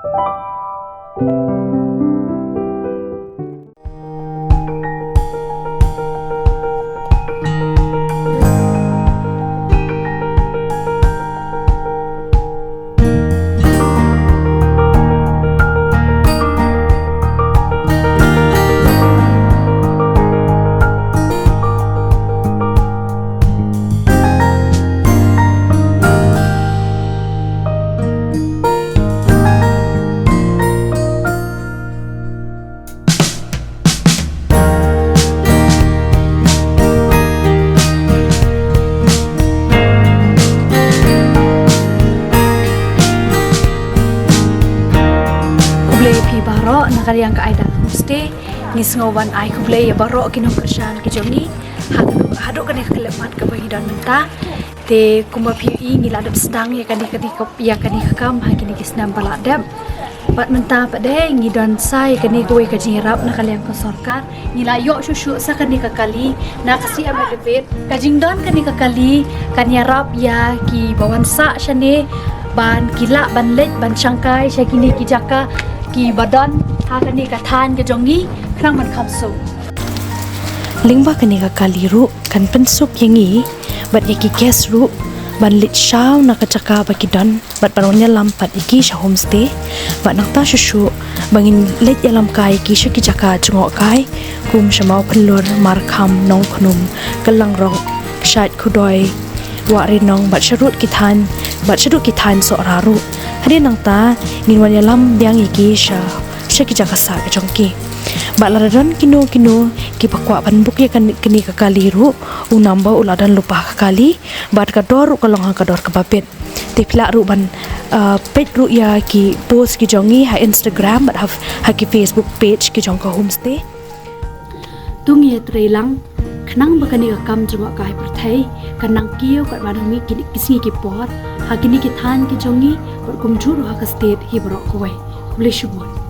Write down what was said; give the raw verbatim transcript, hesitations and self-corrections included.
Khublei phi baroh na ka liang ka Aida Homestay. Ngi sngew ban ai khublei ïa baroh ki nongkyrshan ki jong ngi. Haduh, haduh kane ka khyllipmat kaba ngi don mynta. Te kumba phi ïohi ngi la dep sdang ïa kane, kane ka, ïa kane ka kam ha kine ki snem ba la dep. Bad mynta pat de ngi don sa ïa kane kawei ka jingïarap na ka liang ka sorkar. Ngi la ïoh shuh shuh sa kane ka kali na ka C M Elevate. Ka jingdon kane ka kali kan ïarap ïa kiba wan sah shane ban ki lah ban leit ban shangkai sha kine ki jaka kiba don ha kane ka thaiñ ka jong ngi khnang ban kham suk. Lyngba kane ka kali ruh kan pynsuk ïa ngi bad ïa ki guest ruh ban leit shaw na ka jaka ba ki don bad ban wan ïalam pat ïa ki sha homestay. Bad nangta shuh shuh ba ngin leit ïalam kai ïa ki sha ki jaka jngoh kai kum sha Mawkynlur, Markham, Nongkhnum, Kyllangkhrok, Shaid Khudoi, Wahrinong bad shaduh ki thaiñ, bad shaduh ki thaiñ Sohra ruh. Hadien nangta ngin wan ïalam biang ïa ki sha, sha ki jaka sah ka jong ki. Bad lada don kino kino kiba kwah ban book ïa kane, kane ka kali ruh, u number u la don lypa ha ka kali bad ka dor ruh ka long ha ka dor kaba bit. Te phi lah ruh ban, ah, peit ruh ïa ki post ki jong ngi ha Instagram bad ha, ha ki Facebook page ki jong ka homestay. To ngin ïatrei lang khnang ba kane ka kam jngoh kai pyrthei kan nang kiew katba don ngi kine ki sngi ki por ha kine ki thaiñ ki jong ngi bad kumjuh ruh ha ka state hi baroh kawei. Khublei shibun.